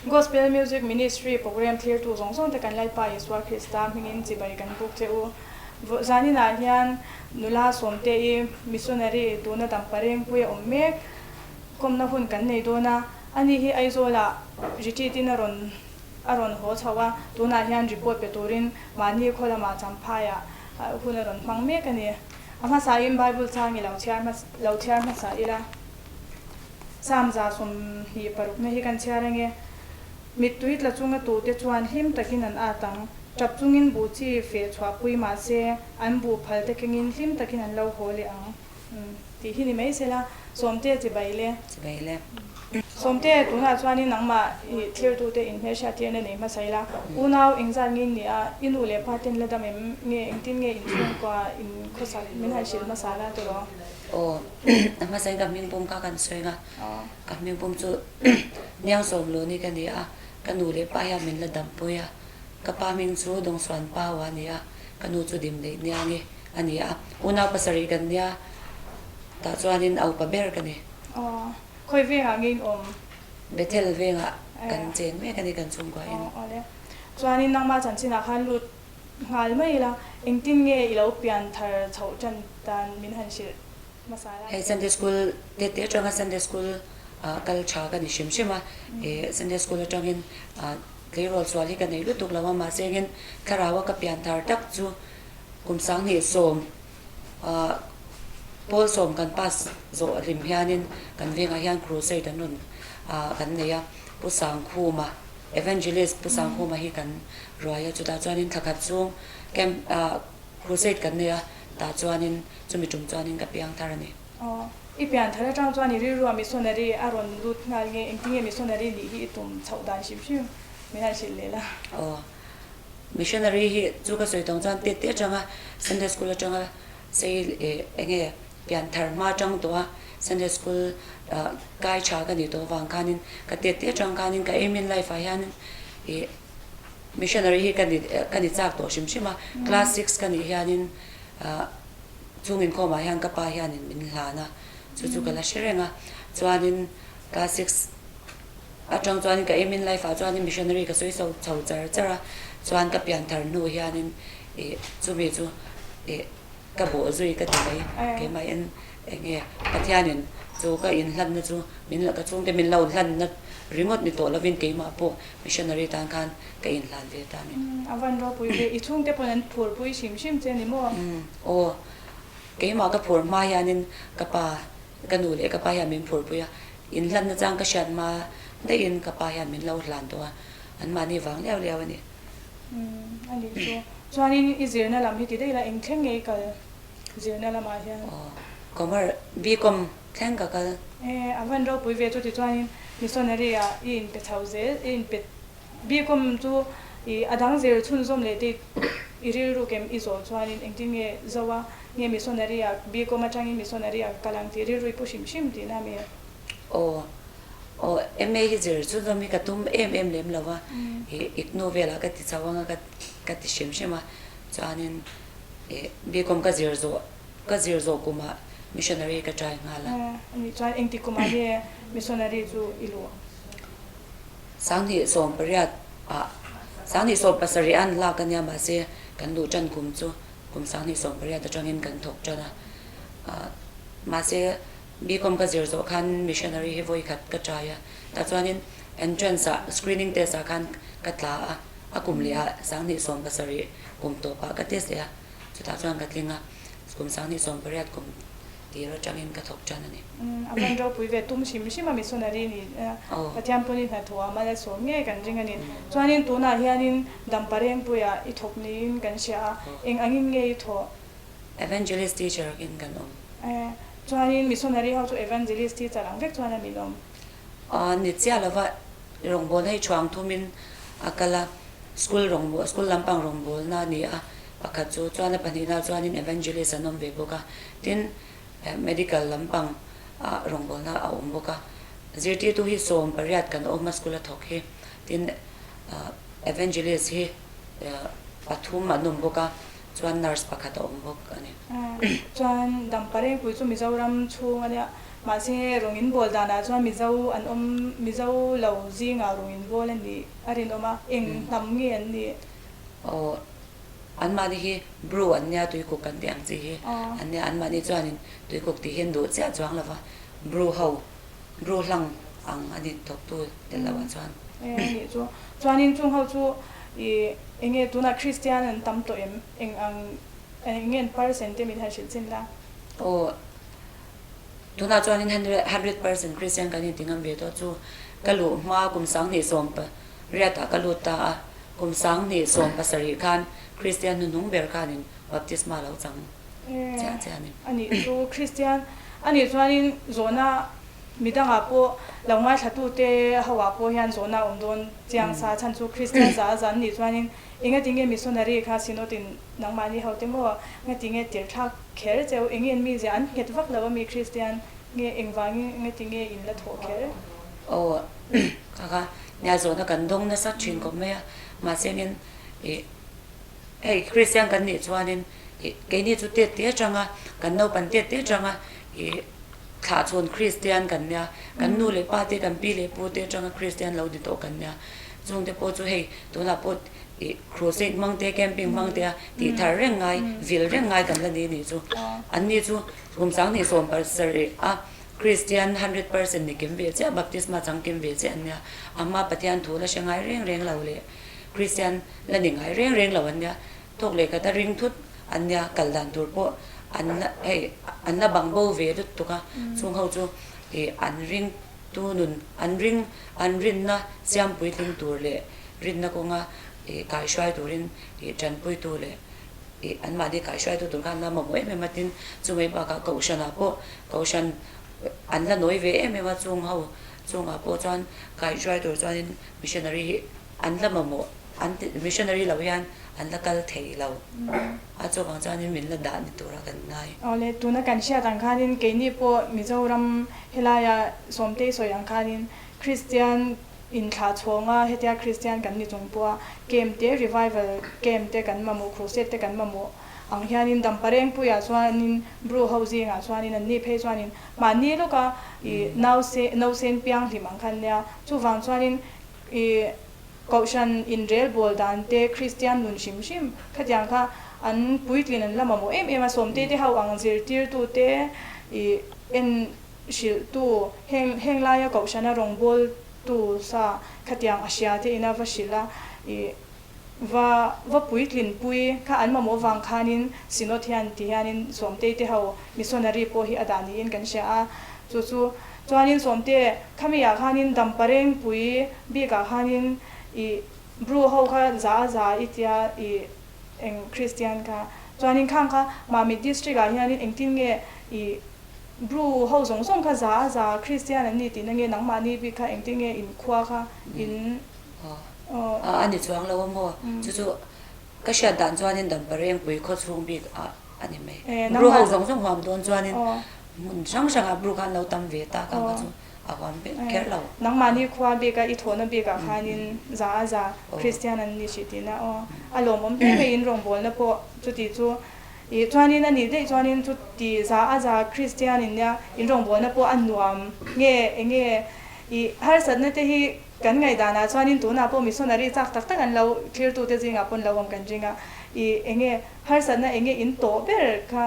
Gospel Music Ministry Program thlirtu zawng zawng te kan Lalpa Isua Krista hmingin chibai kan buk che u. Zaninah hian nula Sawmte-i missionary tuna Damparengpui a awm mek kawmna hun kan nei dawn a. Ani hi Aizawlah retreat-in a rawn a rawn haw chho a, tunah hian report pe turin mahni khaw lamah Champhaiah hun a rawn hmang mek a ni. A hmasain Bible chang i lo chhiar lo chhiar hmasa ila. Psalm 26 na hi kan chhiar ange. Mittui tla chunga tute chuan hlim takin an at ang. Tap chungin buh chi feh chhuahpui mah se, an buh phal te kengin hlim takin an lo haw leh ang. Tih hi ni mai sela, Sawmte chibai le. Chibai le. Sawmte, tunah chuanin nangmah i thirtute inhmelhriat tirna nei hmasa ila, unau engzat nge in nih a, i nu leh pa ten la dam em nge, engtin nge inchhungkua in khawsak min han hrilh hmasa la tawh? Aw, a hmasain ka hming pum kha kan sawi nga, ka hming pum chu Niangsawm Luni ka ni a, ka nu leh pa hian min la dampui a, ka pa hming chu Dawngsuan Pau a ni a, ka nu chu Dimneih Niangi a ni a, unau pasarih kan nia, tah chuanin a upa ber ka ni. Aw, khawi vengah nge in awm? Bethel vengah kan cheng mek a ni kan chhungkuain. Aw, awle. Chuanin nangmah chanchinah khan lut Nghal mai ila, engtin nge i lo pian thar chhoh tan dan min han hrilh hmasa la? Hei Sunday School te te atanga Sunday School ah kal tha ka ni hrim hrim a, eh Sunday School atangin ah tleirawl sual hi ka nei lutuk lo a, mahse engin thlarau a ka pian thar tak chu kum 2010 ah pawl sawm kan pass zawh hlim hianin kan vengah hian crusade an rawn ah kan nei a, Pu Sangkhuma. Evangelist Pu Sangkhuma hi kan ruai a, chutah chuanin thla khat chhung camp ah crusade kan nei a, tah chuanin chumi tum chuanin ka piang thar a ni. Aw, i pian thar atang chuan i rilrua missionary a rawn lut nghal nge, engtinge missionary nih hi i tum chhoh dan hrim hrim min han hrilh leh la. Aw, missionary hi chu ka sawi tawng chuan tet te atanga Sunday school atanga sei eh enge Pian thar hma atang tawh a, Sunday school kai tha ka nih tawh avang khanin ka tet te atang khanin ka aim in life ah hianin ih missionary hi ka ni ka ni chak tawh hrim hrim a, class six ka nih hianin ah chung inkhawm ah hian ka pa hianin min hlan a, chu chu ka la hre reng a, chuanin class six atang chuanin ka aim in life ah chuanin missionary ka sawi chho chho char char a, chuan ka pian thar hnu hianin ih chumi chu ih. Ka bawh zui ka ti mai, keimahin eng nge Pathianin chu ka inhlanna chu min la ka chhungte min lo hlanna ringawt ni tawh lovin keimah pawh missionary tan khan ka inhlan ve ta a ni. A van ropui ve, i chhungte pawn an phurpui hrim hrim che a ni maw? Aw, keimah ka phur hma hianin ka pa, ka nu leh ka pa hian min phurpui a, inhlanna chang ka hriat hma daihin ka pa hian min lo hlan tawh a, anmahni vang liau liau a ni. Umm a nih chu. Chuanin i zirna lam hi ti daih la eng thleng nge i kal zirna lamah hian? Aw Commer BCom thleng ka kal. E a van ropui ve chu tichuanin missionary ah i inpe chho zel i inpe BCom chu i a dang zir chhunzawm leh te i rilru kem i zawh chuanin engtin nge zo a nge missionary ah BCom atangin missionary ah ka kal ang tih rilru i pu hrim hrim tihna mi? Aw Aw, MA hi zir chu zawm hi ka tum em em lem lo a, ih IGNOU velah ka ti chho anga ka ka ti hrim hrim a, chuanin ih BCom ka zir zawh ka zir zawh kumah missionary ka try nghal a. Anih chuan engti kumah nge missionary chu i luh? 2018 ah, 2017 an lak a nia mahse kan luh tan kum chu kum 2018 atangin kan thawk tan a, ah mahse BCom ka zir zawh khan missionary hi vawi khat ka try a, tah chuanin entrance ah screening test ah khan ka tla a, a kum leh ah 2017 kum tawp ah ka test leh a, chutah chuan ka tling a, kum 2018 kum tir atangin ka thawk tan a ni. A van ropui ve tum hrim hrim a missionary ni Pathian pawn i hnathawh ah mal a sawm ngei kan ring a ni. Chuanin tunah hianin Damparengpuiah i thawk niin kan hria a, eng angin nge i thawh? Evangelist teacher in kan awm. E, chuanin missionary ho chu evangelist teacher ang vek chuan a min awm. A ni chiah lova rawngbawlna hi thuang thumin a kal a, school rawngbawlna, school lampang rawngbawlna a ni a, pakhat chu chuan a pahnihna chuanin evangelist an awm ve bawk a, tin medical lampang ah rawngbawlna a awm bawk a, zirtirtu hi 18 kan awm a school a thawk hi, tin evangelist hi pathum an awm bawk a. Chuan nurse pakhat a awm bawk a ni. Chuan Damparengpui chu Mizoram chhung a nia. Mahse rawng in bawl danah chuan Mizo an awm, Mizo lo zingah rawng in bawl a nih a rinawm a, eng hnam nge an nih? Aw, anmahni hi Bru an nia tuikuk kan tih ang chi hi an nia, anmahni chuanin tuikuk tih hi an duh chiah chuang lo va, Bru ho, Bru hlang ang a ni thawktu tel loh ah chuan. E a nih chu. Chuanin chung ho chu i eng nge tunah Kristian an tam tawh em? Eng ang eng nge an percent te min han hrilh chin la? Aw. Tunah chuanin 100% Kristian kan inti ngam ve tawh chu ka luh hma kum 20 riatah ka lut ta a, kum 20 7 khan Kristian hnuhnung ber khanin baptisma lo chang chiah chiah a ni. A nih chu Kristian a nih chuanin zawhna midangah pawh lo ngaithlatute hoah pawh hian zawhna a awm dawn chiang sa chhan chu Kristian za a zan nih chuanin Engatinge missionary kha Synod-in nangmahni ho te maw? Ngatinge tirh thlak kher cheu? Enge an mizia an nghet vak lo a mi Kristian nge engvangin ngatinge in la thawh kher? Aw kha kha nia zawhna kan dawng nasa thin khawp mai a, mahse engin ih hei Kristian kan nih chuanin ih keini chu tet te atanga kan naupan tet te atanga ih thlah chhawn Kristian kan nia, kan nu leh pa te kan pi leh pu te atanga Kristian lo ni tawh kan nia. Chungte pawh chu hei tunah pawh ih crusade hmang te camping hmang te a tih thar reng ngai vil reng ngai kan la ni nih chu. An ni chu kum 2017 a Christian 100% ni kim ve chiah baptisma chang kim ve chiah an nia. A hma Pathian thu la hre ngai reng reng lo leh Christian la ni ngai reng reng lo an nia. Thawk leh khat a ring thut an nia kal dan tur pawh an la hei an la bang bo ve lutuk a chung ho chu ih an ring Tu nun an ring, an rinna siam puitling tur leh rinna kawnga ih kaihruai turin ih tanpuitu leh ih anmahni kaihruaitu tur khan an la mamawh em em a tin chumai bakah kohhranah pawh kohhran an la nawi ve em em a chung ho chungah pawh chuan kaihruai tur chuanin missionary hi an la mamawh an ti missionary lo hian an la kal thei lo a chuvang chuanin min la dah ni tura kan ngai. Awle tuna kan hriat ang khanin keini pawh Mizoram helaia Sawmtei sawi ang khanin Kristian inthlah chhawnga hetia Kristian kan ni chung pawha camp te revival camp te kan mamawh crusade te kan mamawh ang hianin Damparengpuiah chuanin Bru ho zingah chuanin anni phei chuanin mahni lawka ih nause nausen pianghlim ang khan nia chuvang chuanin ih Kohhran inrelbawl dan te, Kristian nun hrim hrim khatiang kha an puitlin an la mamawh em em a, Sawmte te ho ang zirtirtu te ih en hrilhtu heng heng laia Kohhrana rawngbawltu sa khatiang a hria te ina va hrilh a ih va va puitlin pui kha an mamawh vang khanin Synod hian ti hianin Sawmtei te ho missionary pawh hi a dah niin kan hria a, chu chu Chuanin Sawmte, khami ah khanin Damparengpui bik ah khanin i Bru ho kha za a za i tia i eng Kristian kha. Chuanin khang kha Mamit district ah hianin engtin nge i Bru ho zawng zawng kha za a za Kristian an ni tihna nge nangmahni bik kha engtin nge in khua kha in Aw a ni chuang lo a maw? Chu chu ka hriat dan chuanin Damparengpui khaw chhung bik ah a ni mai. Bru ho zawng zawng huam dawn chuanin Hmun hrang hrangah bru khan lo tam ve ta kha kha chu a huam vek kher lo. Nangmahni khua bika i thawhna bikah khanin za a za Kristian an ni hrih tihna aw. A lawmawm hle mai in rawngbawlna pawh chuti chu ih chuanin a nih daih chuanin chuti za a za Kristian in nia in rawngbawlna pawh a nuam nge enge ih harsatna te hi kan ngaihdanah chuanin tunah pawh missionary chak tak tak an lo thlirtute zingah pawn lo awm kan ring a ih enge harsatna enge in tawh ber kha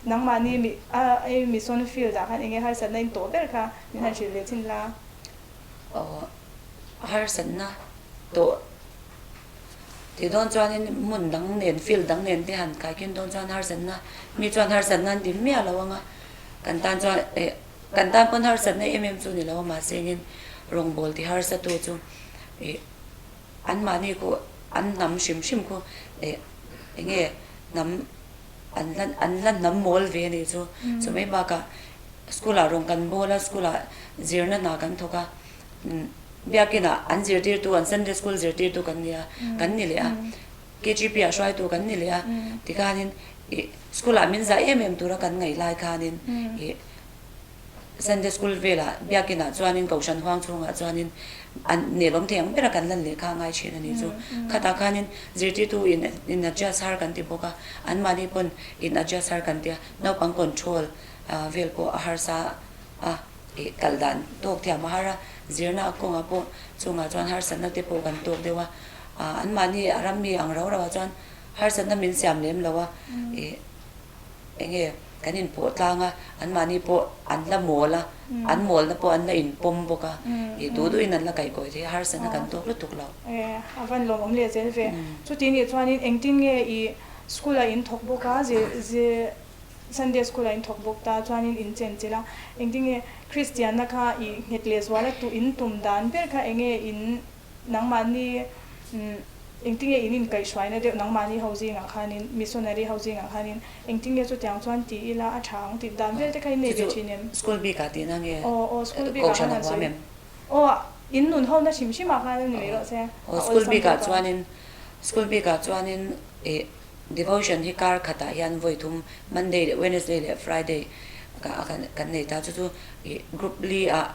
Nangmahni mi a i mission field ah khan enge harsatna in tawh ber kha min han hrilh leh chin la? Aw, harsatna tawh tih dawn chuanin hmun dang nen field dang nen te han kaikin dawn chuan harsatna mi chuan harsatna an ti miah lo ang a, kan tan chuan eh kan tan pawn harsatna em em chu ni lo a mahse engin rawngbawl ti harsa tu chu ih anmahni khu an hnam hrim hrim khu eh enge hnam An la an la hnam mawl ve a nih chu. Chu mai bakah school ah rawn kan bawl a, school ah zirna hna kan thawk a, biakin ah an zirtirtu an Sunday school zirtirtu kan ni a, kan ni leh a, KGP ah hruaitu kan ni leh a, tikhanin ih school ah min zah em em tura kan ngaih lai khanin ih Sunday school velah biakin ah chuanin Kohhran huang chhungah chuanin an nelawm thei ang bera kan lan leh kha a ngai thin a nih chu. Khatah khanin zirtirtu in in adjust har kan ti bawk a, anmahni pawn in adjust har kan ti a, naupang control vel pawh a harsa. a, ih kal dan tawk thiam a har a, zirna kawngah pawh chungah chuan harsatna te pawh kan tawk deuh a, ah anmahni a ram mi ang rau rauah chuan harsatna min siam lem lo a, ih eng nge kan inpawh tlang a, anmahni pawh an la mawl a, an mawlna pawh an la inpawm bawk a, ih duh duhin an la kaihkawi thei a, harsatna kan tawk lutuk lo. E, a van lawmawm leh zel ve. Chuti nih chuanin engtin nge i school ah in thawk bawk a, zir zir Sunday school ah in thawk bawk ta chuanin in chenchilh a, engtin nge Kristianna kha i nghet leh zual a tu in tum dan ber kha enge in nangmahni engtin nge in inkaihhruaina deuh nangmahni ho zingah khanin missionary ho zingah khanin engtin nge chutiang chuan ti ila a tha ang tih dan vel te kha in nei ve thin em? School bikah tihna nge Aw aw school bikah kohhran khan a han huam sawi em? Aw in nun ho na hrim hrim ah khan a ni mai rawh se Aw a school awlsam bikah deuh ang. chuanin school bikah chuanin ih Devotion hi kar khatah hian vawi thum Monday leh Wednesday leh Friday kan nei ta chu chu ih group li ah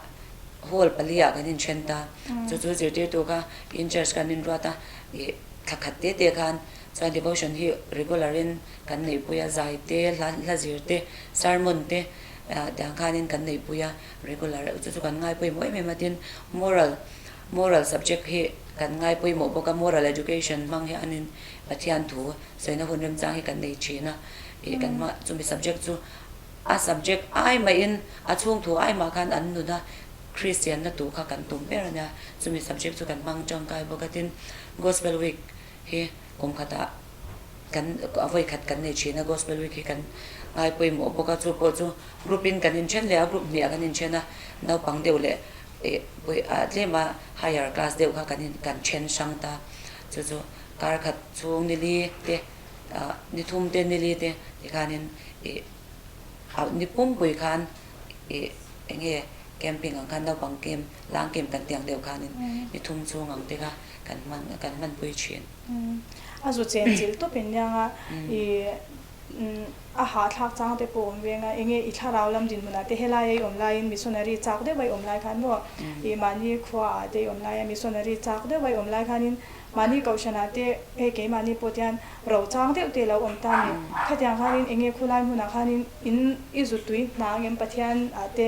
hall pali ah kan inthen ta chu chu zirtirtu kha in church kan inruat a ih thla khat te te khan chuan devotion hi regular in kan neihpui a zai te hla hla zir te sermon te ah tiang khanin kan neihpui a regular chu chu kan ngaipawimawh em em a tin moral moral subject hi kan ngaipawimawh bawk a moral education hmang hianin Pathian thu sawina hun remchang hi kan nei thin a, ih kan hma chumi subject chu a subject ai mahin a chhung thu ai mah khan an nun a, Kristianna tur kha kan tum ber a nia, chumi subject chu kan hmang tangkai bawk a, tin Gospel Week hi kum khatah kan a vawi khat kan nei thin a, Gospel Week hi kan ngai pawimawh bawk a, chu pawh chu group in kan inthen leh a, group hnih ah kan inthen a, naupang deuh leh ih tlem a higher class deuh kha kan in kan then hrang ta, chu chu. Kar khat chhung nili te ah ni thum te nili te tikhanin ih ah ni pumpui khan ih eng nge camping ang khan naupang camp lang camp kan tih ang deuh khanin ni thum chhung ang te kha kan hman kan hmanpui thin. A zu chen chilh tawp in niang a ih a hahthlak chang te pawh awm veng a eng nge i thlarau lam dinhmunah te helai a i awm laiin missionary chak deuh a i awm lai khan maw ih mahni khua ah te i awm lai a missionary chak deuh a i awm lai khanin Mahni kohhranah te hei keimahni pawh tian ro chang deuh te lo awm ta ni. Khatiang khanin eng nge khulai hmunah khanin in i zu tui hna angem Pathian ah te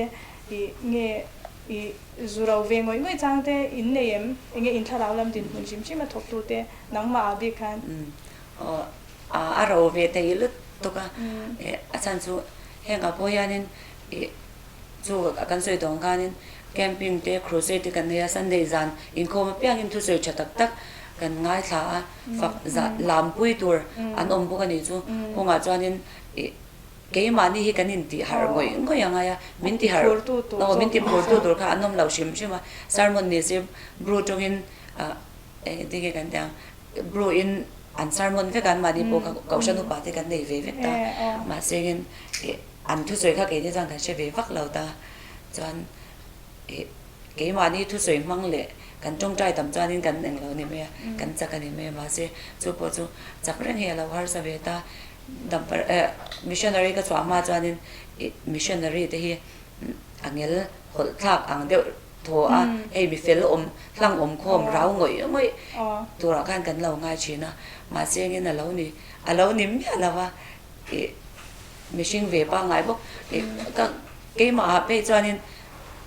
i nge i zu ro ve ngawih ngawih chang te in nei em? Eng nge in thlarau lam dinhmun hrim hrim a thawk tu te nangmah ah bik khan? Aw a ro ve thei lutuk a, a chhan chu hengah pawh hianin i Chu kan sawi tawh ang khanin camping te crusade te kan nei a, Sunday zan inkhawm apiangin thusawi tha tak tak kan ngaithla a, fak zah lampui tur an awm bawk a nih chu. Kawngah chuanin ih keimahni hi kan intih harh ngawih ngawih a ngai a, min ti harh aw min ti phurtu tur kha an awm lo hrim hrim a, sermon ni se bru tawngin ah engtin nge kan tih ang bru in an sermon vek a anmahni pawh kha kohhran upa te kan nei ve vek ta mahse engin ih An thusawi kha keini chuan kan hre ve vak lo ta. Chuan ih keimahni thusawi hmang leh kan tawngtai tam chuanin kan eng lo ni mai a, kan chak a ni mai a. Mahse chu pawh chu chak reng hi a lo harsa ve ta. Damper eh missionary ka chhuah hma chuanin ih missionary te hi a ngel hawlh thlak ang deuh thaw a, hei mi fel awm hlang awm khawm rau ngawih ngawih turah khan kan lo ngai thin a. Mahse engin a lo ni a lo ni miah lo a ih Mihring ve pangngai bawk ih ka keimahah phei chuanin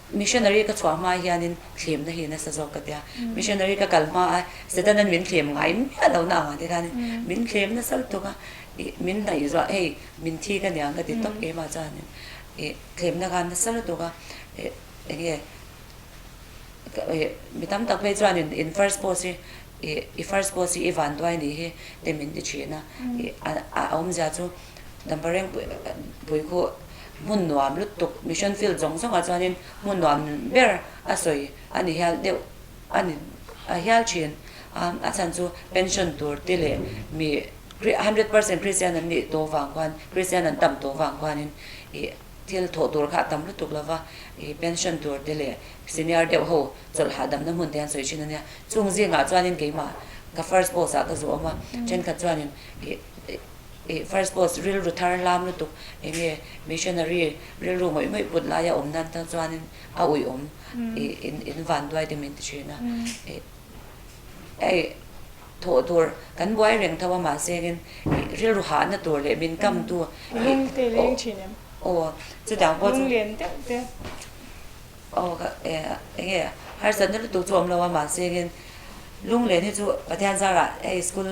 missionary ka chhuah hma hianin thlemna hi nasa zawk ka tia. Missionary ka kal hma a Setanan min thlem ngai miah lo na angah te khanin min thlem nasa lutuk a ih min hnaih zuah hei min thi ka niang ka ti tawp keimah chuanin ih thlemna khan nasa lutuk a ih eng nge ih mi tam tak phei chuanin in first post hi ih i first post hi i vanduai nih hi te min ti thin a ih a awmzia chu Dampareng pui khu hmun nuam lutuk mission field zawng zawngah chuanin hmun nuam ber a sawi a ni hial deuh a ni a hial thin a a chhan chu pension tur te leh mi 100% Christian an nih tawh vang khuan Christian an tam tawh vang khuanin ih thil thawh tur kha a tam lutuk lova ih pension tur te leh senior deuh ho chawlh hahdamna hmun te an sawi thin a nia chung zingah chuanin keimah ka first post ah ka zawh awm a thenkhat chuanin ih Ih first post rilru thar hlam lutuk eng nge missionary rilru ngawih ngawih put laia awm nan tan chuanin a uih awm ih in in van duai te min ti thin a ih hei thawh tur kan buai reng tho a mahse engin ih rilru hahna tur leh min kam tu Lung te leng thin em? Aw, chutiang pawh chu. Lunglen deuh te. Aw ka enge harsatna lutuk chu awm lo a mahse engin lunglen hi chu Pathian zarah hei school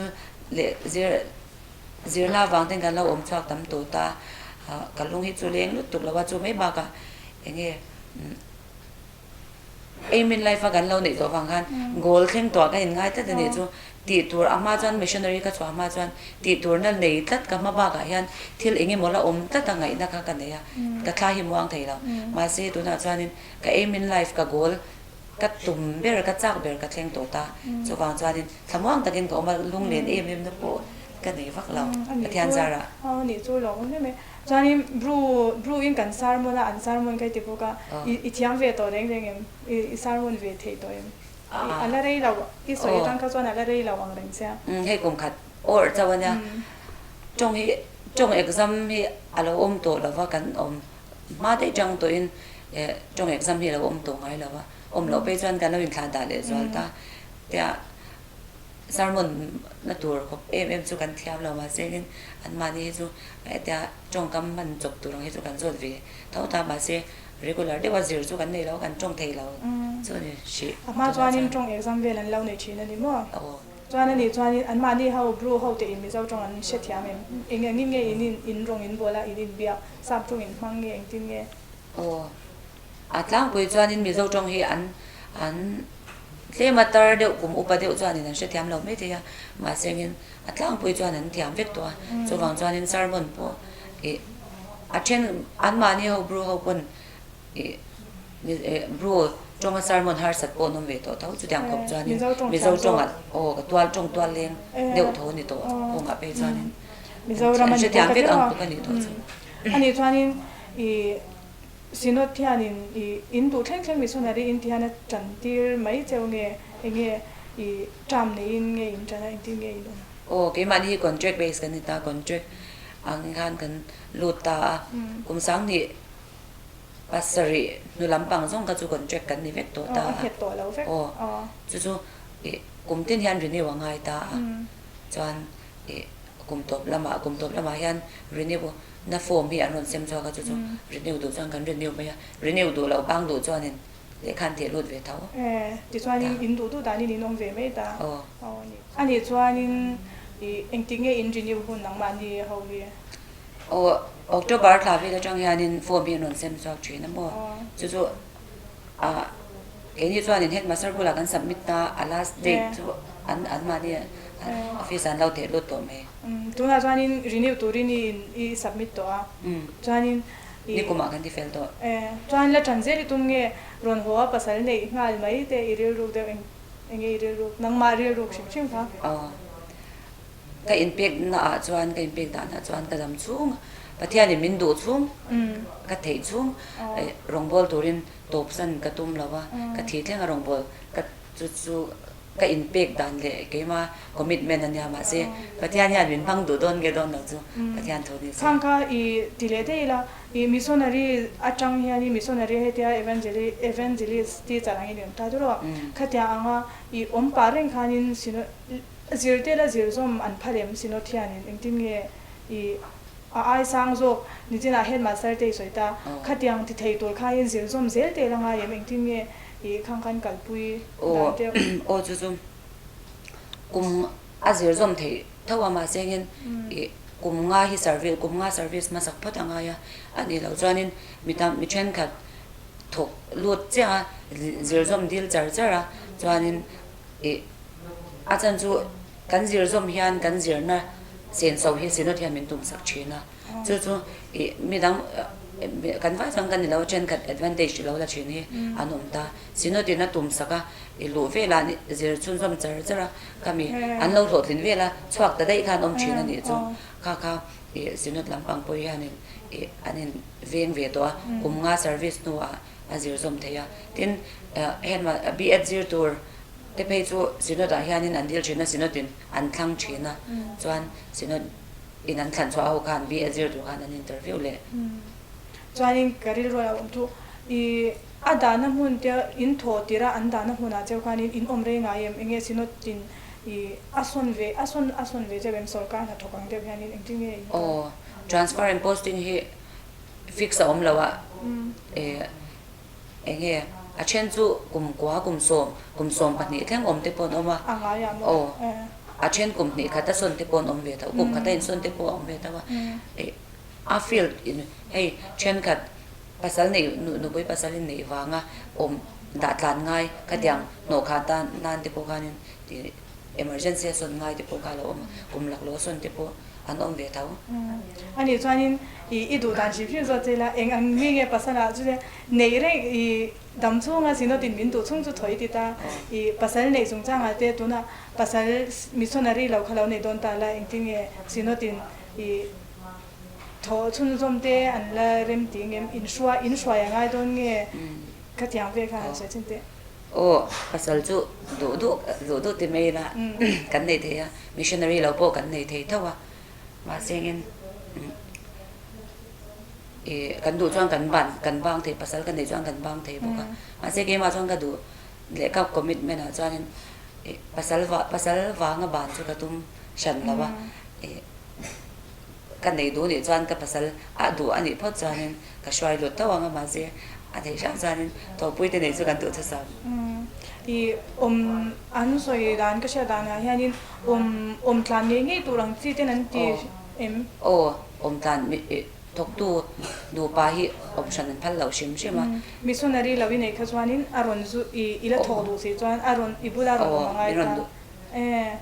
leh zir zirna avang ten kan lo awm chhuak tam tawh ta ka lung hi chu leng lutuk lo a chu mai bakah enge Aim in life a kan lo neih tawh vang khan goal thleng tawh ah ka inngai tlat a nih chu. Tih tur a hma chuan missionary ka chhuah hma chuan tih turna nei tlat ka hma bakah hian thil eng emaw la awm tlat a ngaihna kha ka nei a, ka thla hi muang thei lo. Mahse tunah chuanin ka aim in life ka goal ka tum ber ka chak ber ka thleng tawh ta. Chuvang chuanin thlamuang takin ka awm a, lunglen em em na pawh ka nei vak lo Pathian zarah. Aw nih chu lo awm em e. Chuanin Bru Bru in kan sermon a, an sermon ka ti bawk a, i thiam ve tawh reng reng em? I sermon ve thei tawh em? A la rei lo, i sawi atang kha chuan a la rei lo ang reng che a. Umm hei kum khat awrh chauh a nia. Tawng hi tawng exam hi a lo awm tawh lo va, kan awm hma daih tang tawhin tawng exam hi a lo awm tawh ngai lo va, awm loh phei chuan kan lo inthlah dah leh zual ta. Tia Sermon na tur khawp em em chu kan thiam lo mahse engin anmahni hi chu hetia tawngkam hman chawp tur ang hi chu kan zawt ve tho ta mahse regular deuha zir chu kan nei lo kan tawng thei lo chu a ni hrih. A hma chuanin tawng exam vel an lo nei thin a ni maw? Aw. Chuan a nih chuanin anmahni ho Bru ho te in Mizo tawng an hrethiam em? Eng engin nge in in in rawng in bawl a in inbiak sap tawng in hmang nge engtin nge? Aw. A tlangpui chuanin Mizo tawng hi an an tlem a tar deuh kum upa deuh chuanin an hrethiam lo mai thei a, mahse engin a tlangpui chuan an thiam vek tawh a, chuvang chuanin sermon pawh ih a then anmahni ho Bru ho pawn ih Bru tawnga sermon harsat pawh an awm ve tawh tho chutiang khawp chuanin Mizo tawngah aw ka tual tawng tual leng deuh tho a ni tawh kawngah phei chuanin an hrethiam vek ang tluk a nih tawh chu. Ani chuanin ih Synod hianin i in duh thleng thleng missionary in ti hian a tan tir mai cheu nge enge i term neiin nge in tan a engtin nge in awm? Aw keimahni hi contract base kan ni ta, contract ang khan kan lut ta a, kum sanghnih pasarih hnu lampang zawng kha chu contract kan ni vek tawh ta a, a nghet tawh lo vek, aw chu chu i kum tin hian renew a ngai ta a, chuan i kum tawp lamah kum tawp lamah hian renew Na form hi an rawn sem chhuak a chu chu renew duh chuan kan renew mai a, renew duh loh bang duh chuanin lehkha an theh lut ve tho. E, tichuanin in duh duh danin in awm ve mai ta. Aw. Aw a ni. A nih chuanin i engtik nge in renew hun nangmahni ho hi? Aw, October thla vel atang hianin form hi an rawn sem chhuak thin a maw? Chu chu ah keini chuanin headmaster bulah kan submit ta a last date chu an anmahni office ah an lo theh lut tawh mai. Tunah chuanin renew turin i in i submit tawh a, chuanin i. Nikumah kan ti fel tawh. Chuan la ṭan zel i tum nge rawn haw a pasal neih nghal mai te i rilruk deuh eng enge i rilruk nangmah rilruk hrim hrim kha. Aw ka inpek naah chuan ka inpek danah chuan ka dam chhung Pathianin min duh chhung ka theih chhung rawngbâwl turin tawpsan ka tum lo a, ka thih thleng a rawngbâwl ka chu chu. Ka inpek dan leh keima commitment a nia mahse Pathian hian min hmang duh dawn nge dawn lo chu Pathian thu ni se. Khang kha i ti leh daih ila i missionary atang hian i missionary hetia evangelist teacher angin i awm ta dur a, khatia anga i awm pah reng khanin zirte la zir zawm an phal em Synod hianin engtin nge i a ai sang zawk nichinah headmaster te i sawi ta khatiang ti thei tur khain zir zawm zel te la ngai em engtin nge I khang khan kalpui dan deuh. Aw chu chu kum a zir zawm theih tho a mahse engin i kum nga hi service kum nga service hmasak phawt a ngai a a nih loh chuanin mi tam mi thenkhat thawk lut chiah a zir zawm dil char char a chuanin i a chan chu kan zir zawm hian kan zirna senso hi synod hian min tumsak thin a. Chu chu ih midang kan vai chuan kan ni lo thenkhat advantage lo la thin hi an awm ta. Synod in a tum sak a, i luh velah zir chhunzawm char char a, khami an lo hlawhtlin vela chhuak ta daih khan awm thin a nih chu. Kha kha ih Synod lampang pawh hianin ih an in veng ve tawh a, kum nga service hnuah a zir zawm thei a. Tin, henmah B.Ed zir tur te phei chu Synod ah hianin an dil thin a, Synod in an thlang thin a, chuan Synod In an thlan chhuah ho khan BA zir tur khan an interview leh. Chuanin ka rilru a lo awm chu i a dahna hmun te in thawh tirh a an dahna hmunah cheu khanin in awm rei ngai em enge synod in i a sawn ve a sawn a sawn ve cheu em sawrkar hnathawk ang deuh hianin engtin nge in kal. Aw transfer and posting hi. fix a awm lo a, eh eng nge a then chu kum kua kum sawm, kum 12 thleng awm te pawh an awm a, aw a then kum hnih khat a sawn te pawh an awm ve tho, kum khat a insawn te pawh a awm ve tho a, eh a field in hei thenkhat pasal neih nupui pasal in neih vanga awm dah tlan ngai khatiang hnawhkhah tan nan te pawh khanin tih emergency a sawn ngai te pawh kha a lo awm a, kum laklawh a sawn te pawh an awm ve tho. A nih chuanin i i duh dan hrim hrim zawt che ila eng ang mi nge pasal ah chu neih reng i dam chhunga synod in min duh chhung chu thaw i ti ta i pasal neih chungchangah te tunah pasal missionary lo kha lo nei dawn ta la engtin nge synod in i Thawh chhunzawm te an la rem tih ngem in hruai in hruai a ngai dawn nge khatiang vel khan han sawi chin teh. Aw pasal chu duh duh duh duh ti mai ila kan nei thei a missionary lo pawh kan nei thei tho a mahse engin ih kan duh chuan kan ban kan bang thei pasal kan neih chuan kan bang thei bawk a mahse keimah chuan ka duh leh ka commitment ah chuanin ih pasal vah pasal vanga ban chu ka tum hran lo a ih. Ka nei duh nih chuan ka pasal a duh a nih phawt chuanin ka hruai lut tho ang a, mahse a theih hram chuanin thawhpui te neih chu kan duh thusam. I awm an sawi dan ka hriat danah hianin awm awm tlan ngei ngei tur ang chi ten an ti em? Aw, awm tlan thawktu nupa hi awm hran an phal loh hrim hrim a. Missionary lo i neih kha chuanin a rawn zu i i la thawk duh si chuan a rawn i bula rawn awm a ngai ta.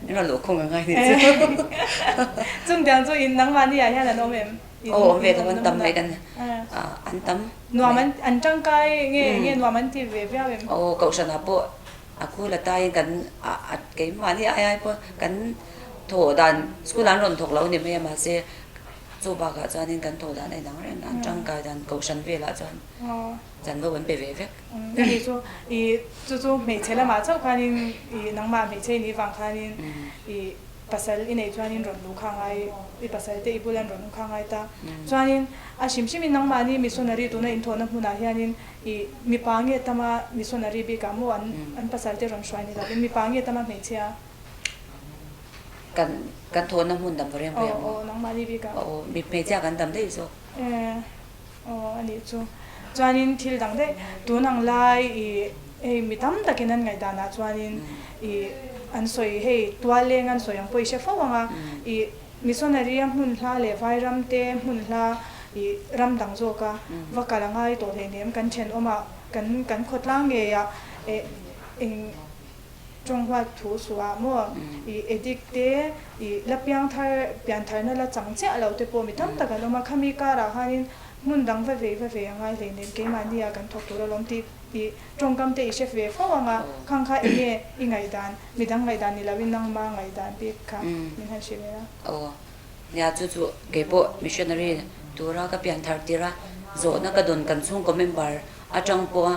Min rawn luh khung a ngai nih chu. Chung tiang chu in nangmahni ah hian an awm em? Aw awm ve tho an tam mai kan an tam. Nuam an an tangkai nge nge nuam an ti ve viau em? Aw kohhran ah pawh a khul a taiin kan a keimahni ai ai pawh kan thawh dan school ah an rawn thawk lo ni mai a mahse chu bakah chuanin kan thawh dan a inang reng an tangkai dan kohhran velah chuan. Chanvo an pe ve vek. A nih chu i chu chu hmeichhe lamah chauh khanin i nangmah hmeichhe i nih vang khanin i pasal i neih chuanin rawn luh kha ngai i pasal te i bula an rawn luh kha ngai ta. Chuanin a hrim hrimin nangmahni missionary tuna inthawhna hmunah hianin i mipa nge tama missionary bikah maw an an pasal te rawn hruai ni lovin mipa nge tama hmeichhia Kan kan thawhna hmun dam reng reng maw? Aw aw nangmahni bikah. Aw mi hmeichhia kan dam daih zawk. Aw a nih chu. Chuanin thil dang daih tun ang lai i hei mi tam takin an ngaihdanah chuanin i an sawi hei tual leng an sawi ang pawh i hre fo ang a, i missionary a hmun hla leh vairam te hmun hla i ram dang zawka va kal a ngai tawh hleinem kan thenawmah kan kan khawtlang ngeiah eh eng Tawng huat thu suah maw? I addict te, i la piang thar, pian tharna la chang chiah lo te pawh mi tam tak an awm a, khami karah khanin hmun dang va vei va vei a ngai hleinem, keimahni ah kan thawk tur alawm tih i tawngkam te i hre ve fo ang a, khang kha eng nge i ngaihdan, midang ngaihdan ni loin nangma ngaihdan bik kha min han hrilh leh a. Aw, nia chu chu keipawh missionary tura ka pian thar tir a, zawhna ka dawn kan chhungkaw member atang pawha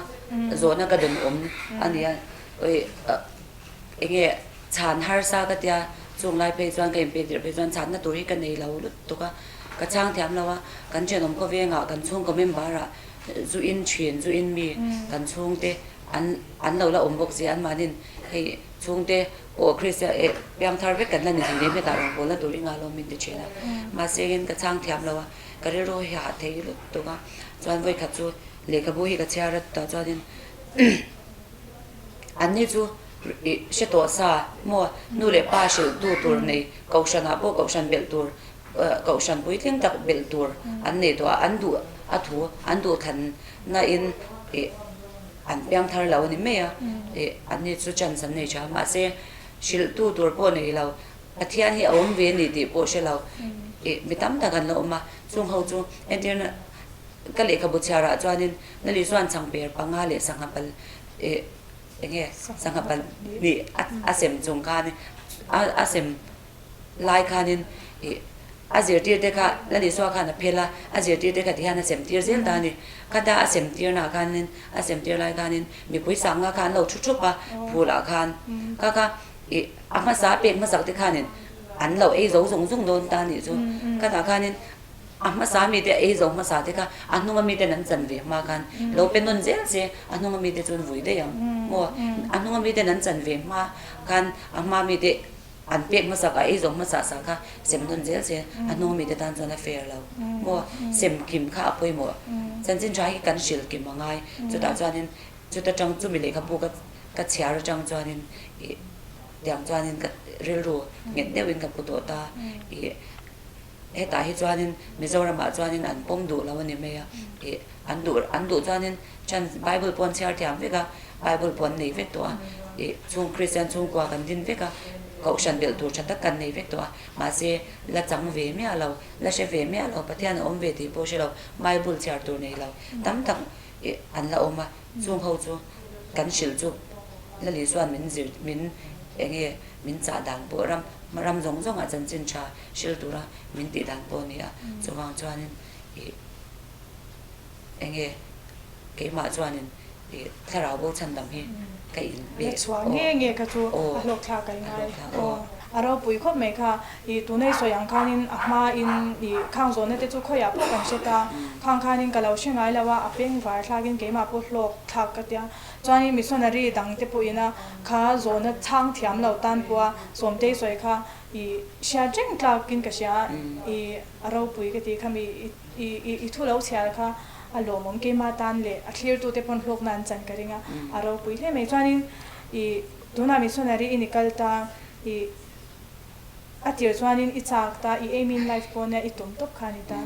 zawhna ka dawn awm a nia. Oi enge chhan harsa ka tia chung lai phei chuan ka inpek tirh phei chuan chhanna tur hi ka nei lo lutuk a, ka chhang thiam lo a, kan thenawm khawvengah kan chhungkaw member ah zu in thin zu in mi kan chhungte an an lo la awm bawk si anmahnin hei chhungte pawh Kristian eh piangthar vek kan la ni thei nem hetah rawngbawlna tur i nghah lo min ti thin a, mahse engin ka chhang thiam lo a, ka rilru hi hah thei lutuk a, chuan vawikhat chu lehkhabu hi ka chhiar a tah chuanin. Anni chu i hre tawh sa maw? Nu leh pa hrilh tu tur nei, kohhranah pawh kohhran belh tur, kohhran puitling tak belh tur an nei tawh a, an duh a thu, an duh thlanna in ih an piang thar lo a ni mai a, ih anni chu chance an nei tha. Mahse, hrilh tu tur pawh nei lo, Pathian hi a awm ve a ni tih pawh hre lo, ih mi tam tak an la awm a, chung ho chu entirna, Ka lehkhabu chhiarah chuanin Nali chuan changper panga leh sangha pal eh enge sangha pal nih a sem chung khan a sem lai khanin ih a zirtir te kha Lali Sua khan a phel a, a zirtir te kha tihian a sem tir zel ta a ni. Khata a sem tirnaah khanin a sem tir lai khanin mipui sangha kha an lo thu thup a phulah khan kha kha ih a hmasa a pek hmasak te khanin an lo ei zo zung zung dawn ta a nih chu. Khatah khanin A hmasa mite a ei zo hmasa te kha a hnunga miten an chan ve hma khan lo pe nawn zel se a hnunga mite chuan vui daih ang maw? A hnunga miten an chan ve hma khan a hma mite. An pek hmasak a ei zawng hmasa sa kha sem nawn zel se a hnung mite tan chuan a fair lo maw? Sem kim kha a pawimawh. Chanchin tha hi kan hrilh kim a ngai. Chutah chuanin chuta tang chumi lehkhabu ka ka chhiar atang chuanin ih tiang chuanin ka rilru nghet deuhin ka pu tawh ta. Ih hetah hi chuanin Mizoramah chuanin an pawm duh lo a ni mai a. Ih an duh an duh chuanin chance Bible pawh an chhiar thiam vek a. Bible pawh an nei vek tawh a, ih chhung Kristian chhungkua kan din vek a, kohhran belh tur tha tak kan nei vek tawh a, mahse la chang ve miah lo, la hre ve miah lo, Pathian a awm ve tih pawh hre lo, Bible chhiar tur nei lo tam tak ih an la awm a, chung ho chu kan hrilh chu Lali chuan min zir min eng nge min chah dan pawh ram ram zawng zawngah chanchin tha hrilh tura min tih dan pawh a ni a, chuvang chuanin ih eng nge keimah chuanin i thlarau bo chhandam hi ka in pe La chhuah nge nge kha chu a hlawk thlak a ingai aw. A ropui khawp mai kha i tuna i sawi ang khanin a hma in i khang zawhna te chu khawiah pawh kan hre ta khang khanin ka lo hre ngai lo a, a peng var thlakin keimah pawh hlawk thlak ka tia chuanin missionary dang te pawhin a kha zawhna chhang thiam lo tan pawha Sawmtei sawi kha i hriat reng tlakin ka hria i a ropui ka ti kha mi i i thu lo chhiar kha A lawmawm keimah tan leh a thlirtute pawn hlawkna an chan ka ring a, a ropui hle mai. Chuanin i tunah missionary i ni kal ta, i a tir chuanin i chak ta, i aim in life pawh nia i tum tawp kha a ni ta.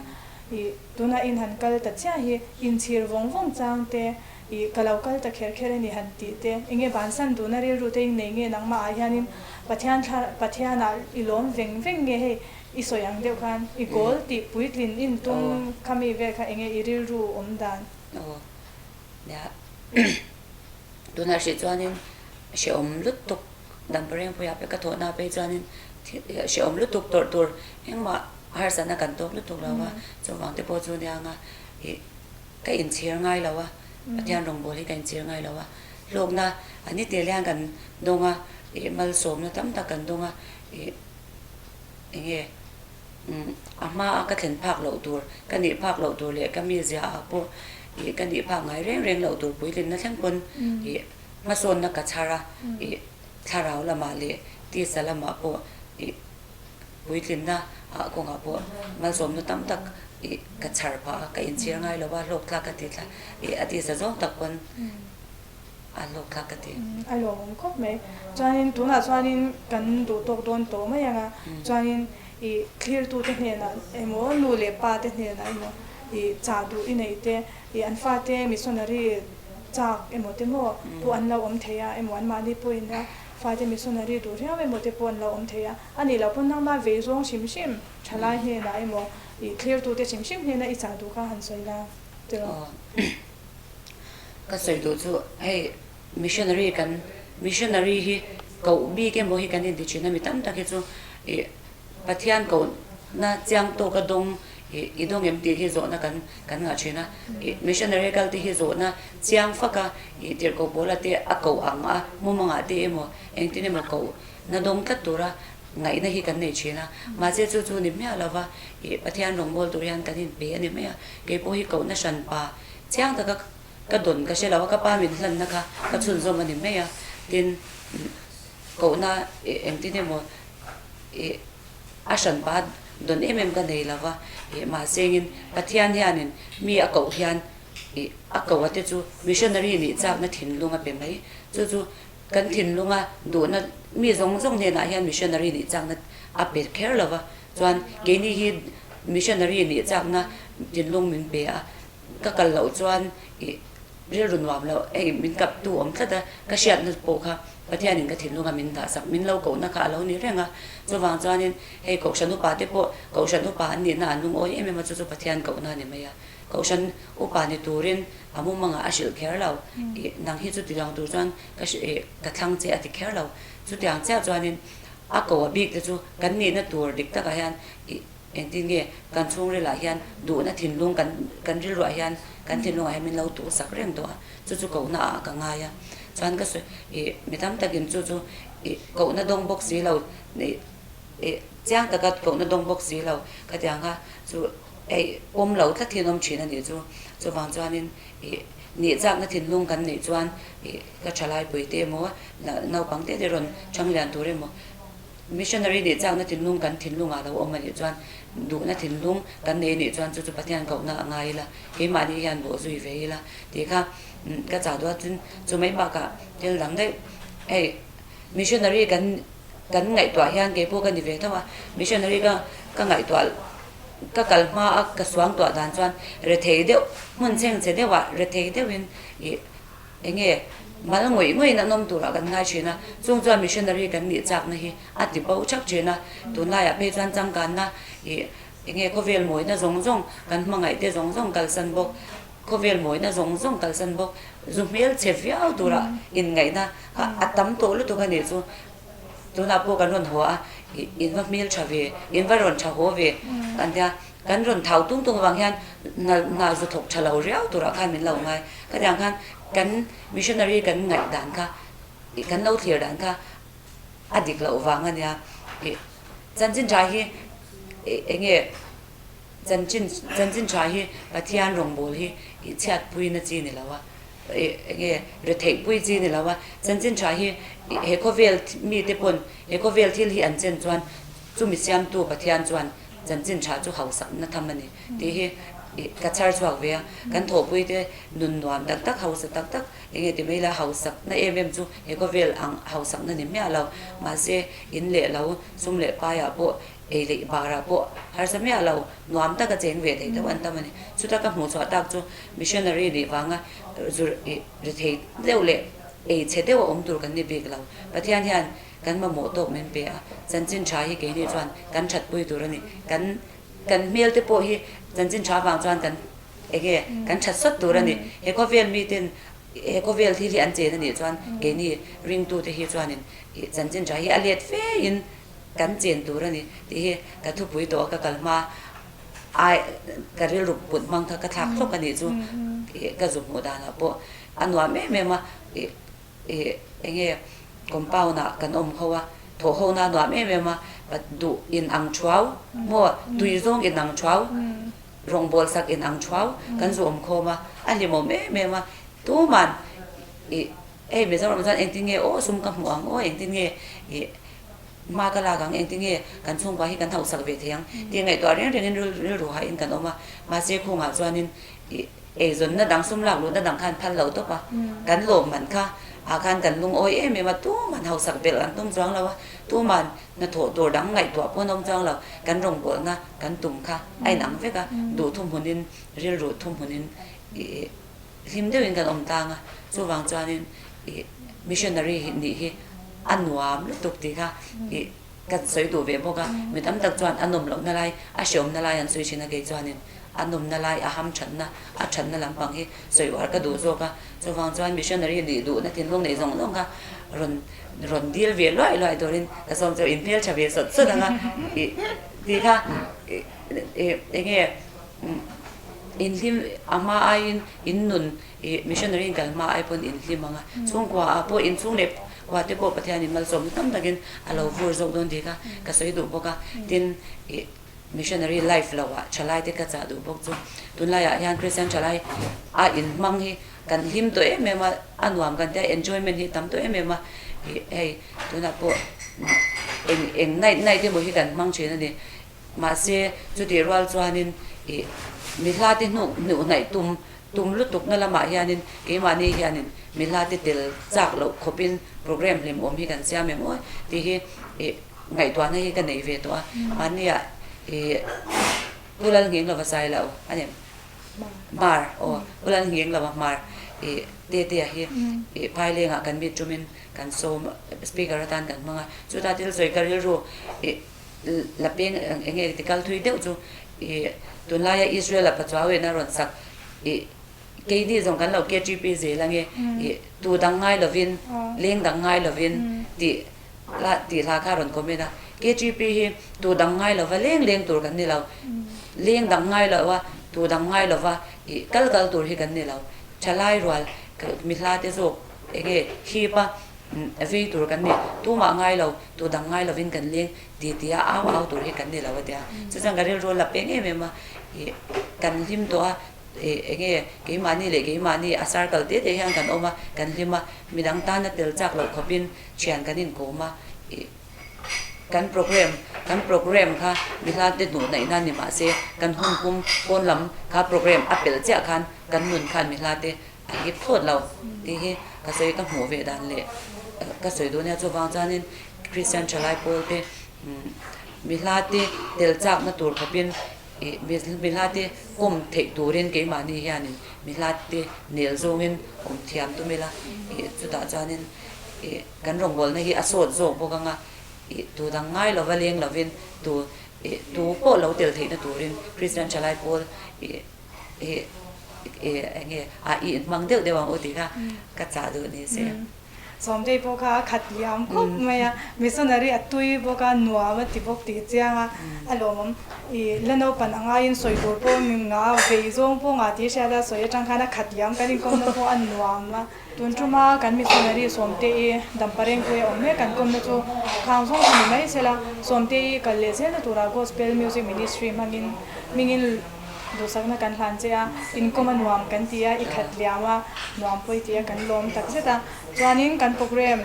I tunah in han kal ta chiah hi inchhir vawng vawng chang te, i ka lo kal ta kher kher a ni han tih te, enge bansan duhna rilru te i nei nge nangmah ah hianin Pathian thla Pathianah i lawm veng veng nge hei I sawi ang deuh khan i goal tih puitlin in tum kha mi vel kha enge i rilru awm dan? Aw nia tunah hrih chuanin hrehawm lutuk Dampareng puiah pek ka thawhna phei chuanin hrehawm lutuk tawrh tur engmah harsatna kan tawk lutuk lo a, chuvang te pawh chu nia anga ih ka inchhir ngai lo a, Pathian rawngbâwl hi ka inchhir ngai lo a, hlawkna a ni tel hian kan dawng a, ih malsawmna tam tak kan dawng a, ih. Enge a hma a ka thlen phak loh tur, ka nih phak loh tur leh ka mizia ah pawh ih ka nih phak ngai reng reng loh tur puitlinna thleng pawn ih hmasawnna ka chhar a, ih thlarau lamah leh tisa lamah pawh ih puitlinna ah kawngah pawh malsawmna tam tak ih ka chhar phah a, ka inchhir ngai lo a, hlawk thlak ka ti thlak ih a tisa zawng tak pawn. A hlawk thlak ka ti. A lawmawm khawp mai. Chuanin tunah chuanin kan duh tawk dawn tawh mai ang a, chuanin i thlirtute hnenah emaw nu leh pa te hnenah emaw i chah duh i neih te, i an fate missionary chak emaw te maw pawh an lo awm thei a, emaw anmahni pawhin a fate missionary duh riau emaw te pawh an lo awm thei a, a nih loh pawn nangmah vei zawng hrim hrim thalai hnenah emaw i thlirtute hrim hrim hnena i chah duh kha han sawi la tiraw? Ka sawi duh chu hei missionary kan missionary hi koh bik emaw hi kan inti thin a mi tam tak hi chu ih Pathian kohna chiang tawka dawng ih i dawng em tih hi zawhna kan kan ngah thin a ih missionary kal te hi zawhna chiang fak a ih tirhkoh pawla te a koh ang a mumangah te emaw engtin emaw kohna dawng tlat tura ngaihna hi kan nei thin a mahse chu chu ni hmiah lova ih Pathian rawngbâwl tur hian kan inpe a ni mai a keipawh hi kohna hranpa Chiang taka ka dawn ka hre lo a, ka pa min hlanna kha ka chhunzawm a ni mai a, tin kohna engtin emaw ih a hranpa dawn em em ka nei lo va, ih mahse engin Pathian hianin mi a koh hian ih a koh a te chu missionary nih chakna thinlung a pe mai, chu chu kan thinlunga duhna mi zawng zawng hnenah hian missionary nih chakna a pe kher lo va, chuan keini hi missionary nih chakna thinlung min pe a. Ka kal loh chuan ih rilru nuam loh hei min kap tu awm tlat a, ka hriatna pawh kha Pathianin ka thinlunga min dah sak, min lo kohna kha a lo ni reng a. Chuvang chuanin hei Kohhran upa te pawh Kohhran upa an nihna an lungawi em em a, chu chu Pathian kohna a ni mai a. Kohhran upa ni turin a mumangah a hrilh kher lo, ih nang hi chutiang tur chuan ka ih ka thlang che a ti kher lo. Chutiang chiah chuanin a ko a bik te chu kan nihna tur dik takah hian ih Engtin nge kan chhungrilah hian duhna thinlung kan kan rilruah hian kan thinlungah hian min lo tuhsak reng tawh a, chu chu kohna ah ka ngai a. Chuan ka sawi ih mi tam takin chu chu ih kohna dawng bawk si lo ih ih chiang taka kohna dawng bawk si lo khatiang kha chu eih pawm lo tlat hi an awm thin a nih chu. Chuvang chuanin ih nihchakna thinlung kan neih chuan ih ka thalai puite emaw naupang te te rawn chhang lian tur emaw. Missionary nih chakna thinlung kan thinlungah lo awm a nih chuan duhna thinlung kan nei a nih chuan chu chu Pathian kohna a ngai ila, keimahni hian bawh zui ve ila tih kha ka chah duh a, tin chu mai bakah thil dang daih hei missionary kan kan ngaihtuah hian kei pawh ka ni ve tho a, missionary ka ka ngaihtuah ka kal hma a ka suangtuah dan chuan rethei deuh hmun chhengchhe deuhah rethei deuhin ih Eng nge mal ngawih ngawih an awm turah kan ngai thin a, chung chuan missionary kan nih chakna hi a ti bo thak thin a, tunlaiah phei chuan changkanna ih eng nge khawvel mawina zawng zawng kan hmangaih te zawng zawng kalsan bawk, khawvel mawina zawng zawng kalsan bawk, zu hmel chhe viau turah inngaihna kha a tam tawh lutuk a nih chu. Tunah pawh kan rawn haw a, ih in va hmel tha ve, in va rawn tha haw ve kan tia, kan rawn thau tung tung avang hian hna hna zu thawk tha lo riau turah khan min lo ngai. Khatiang khan kan missionary kan ngaih dan kha, ih kan lo thlir dan kha a dik loh vang a nia. Ih chanchin tha hi ih eng nge chanchin chanchin tha hi Pathian rawngbâwl hi ih chhiatpuina chi ni lo a. Enge retheih pui chi ni lo a, chanchin tha hi he khawvel mite pawn he khawvel thil hi an chen chuan chumi siamtu Pathian chuan chanchin tha chu hausakna tham a ni tih hi ka chhar chhuak ve a, kan thawhpui te nun nuam tak tak hausa tak tak enge ti mai la hausakna em em chu he khawvel ang hausakna ni miah lo mahse in leh lo sum leh paiah pawh ei leh barah pawh harsa miah lo nuam taka cheng ve theih deuh an tam a ni. Chuta ka hmuh chhuah tak chu missionary nih vanga zur ih ri thei deuh leh ei chhe deuh a awm tur kan ni bik lo. Pathian hian kan mamawh tawk min pe a, chanchin tha hi keini chuan kan thatpui tur a ni. Kan kan hmel te pawh hi chanchin tha vang chuan kan enge kan that sawt tur a ni. He khawvel miten he khawvel thil hi an chen a nih chuan keini ringtute hi chuanin ih chanchin tha hi a let fe in Kan chen tur a ni tih hi ka thupui tawh a ka kal hma ai ka rilru put hmang kha ka thlak hlawk a nih chu ih ka zu hmuh danah pawh a nuam em em a ih ih eng nge compound ah kan awm ho a thawh ho na a nuam em em a duh in ang thuau maw tui zawng in ang thuau rawngbâwl sak in ang thuau kan zu awm khawm a a hlimawm em em a tuman ih Hei Mizoram chuan engtin nge aw sum ka hmuh ang aw engtin nge ih hma ka lak ang engtin nge kan chhungkua hi kan hauhsak ve thei ang tih ngaihtuah reng rengin rilru hahin kan awm a mahse khungah chuanin ih eizawnna dang sum lak luhna dang khan phal lo tawp a kan lawm man kha ah khan kan lungawi em em a tuman hausak belh an tum chuang lo a tuman hnathawh tur dang ngaihtuah pawh an awm chuang lo kan rawngbawlna kan tum kha a inang vek a duh thuhmunin rilru thuhmunin ih Hlim deuhin kan awm tang a, chuvang chuanin ih missionary nih hi a nuam lutuk tih kha ih kan sawi duh ve bawk a, mi tam tak chuan a nawm lohna lai, a hreawmna lai an sawi thin a kei chuanin a nawmna lai, a hamthatna, a thatna lampang hi sawi uar ka duh zawk a, chuvang chuan missionary nih duhna thinlung neih zawng zawng kha rawn rawn dil ve luai luai turin ka sawm chu inhmeltha ve sawt sawt ang a ih tih kha ih ih eng nge. Inhlim a hma aiin in nun ih missionary in kal hma ai pawn inhlim ang a, chhungkua ah pawh inchhung leh khua te pawh Pathianin malsawmna tam takin a lo vur zawk dawn tih kha ka sawi duh bawk a, tin ih missionary life lo ah thalai te ka chah duh bawk chu tunlaiah hian Christian thalai a inhmang hi kan hlim tawh em em a, a nuam kan tia enjoyment hi tam tawh em em a, ih hei tunah pawh eng eng night night emaw hi kan hmang thin a ni. Mahse, chutih rual chuanin ih mi hla te hnuh hnuh hnaih tum tum lutukna lamah hianin keimahni hianin mi hla te tel chak loh khawpin program hlimawm hi kan siam em aw tih hi ih ngaihtuahna hi ka nei ve tawh a. Mahniah ih Pu Lalnghinglova sai lo a ni. Hmar aw Pu Lalnghinglova Hmar ih Tetea hi ih Phailengah kan meet tumin kan sawm speaker atan kan hmang a. Chutah thil sawi ka rilru ih La peng eng nge ti kal thui deuh chu ih tunlaia Israel a pachuau in a rawn sak ih keini zawng kan lo KTP zel ange ih tu dang ngai lovin leng dang ngai lovin tih hla tih hla kha a rawn comment a KTP hi tu dang ngai lova leng leng tur kan ni lo leng dang ngai lo a tu dang ngai lova ih kal kal tur hi kan ni lo thalai rual mi hla te zawk eng nge hip a Vei tur kan ni, tumah ngai lo, tu dang ngai lovin kan leng ti ti a, au au tur hi kan ni lo a tia. Chu chuan ka rilru a la peng em em a, ih kan hlim tawh a, ih eng nge keimahni leh keimahni a circle te te hian kan awm a, kan hlim a, midang tana tel chak loh khawpin thian kan inkawm a, ih. Kan program kan program kha mi hlate hnuh naih na ni mahse kan hun pum pawn lam kha program a pelh chiah khan kan nun khan mi hlate a hip thlawt lo tih hi ka sawi ka hmuh ve dan leh ka sawi duh nia chuvang chuanin Kristian thalai pawl te mi hlate tel chakna tur khawpin ih mi hlate kawm theih turin keimahni hianin mi hlate nel zawngin awm thiam tum ila ih chutah chuanin ih kan rawngbawlna hi a sawt zawk bawk anga Ih tu dang ngai lova leng lovin tu ih tu pawh lo tel theihna turin Kristian thalai pawl ih ih ih eng nge a ih hmang deuh deuh ang u tih kha ka chah duh ni se. Sawmtei pawh kha a khat liam khawp mai a, missionary a tui bawk a, nuam a ti bawk tih chiang a, a lawmawm. Ih la naupan a ngaiin sawi tur pawh ngah vei zawng pawh ngah tih hriat a, sawi atang khan a khat liam kan inkawmna pawh a nuam a. Tun tuma kan missionary Sawmte-i Damparengpui a awm mek kan kawmna chu khang zawng kha ni mai sela, Sawmte-i kal leh zelna tura Gospel Music Ministry hmangin hmingin duhsakna kan hlan che a, inkawm a nuam kan ti a, i khat liam a nuam pawi ti a kan lawm tak zet a. Chuanin kan program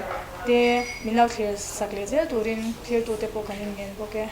te min lo thlir sak leh zel turin thiltute pawh kan inngen bawk e.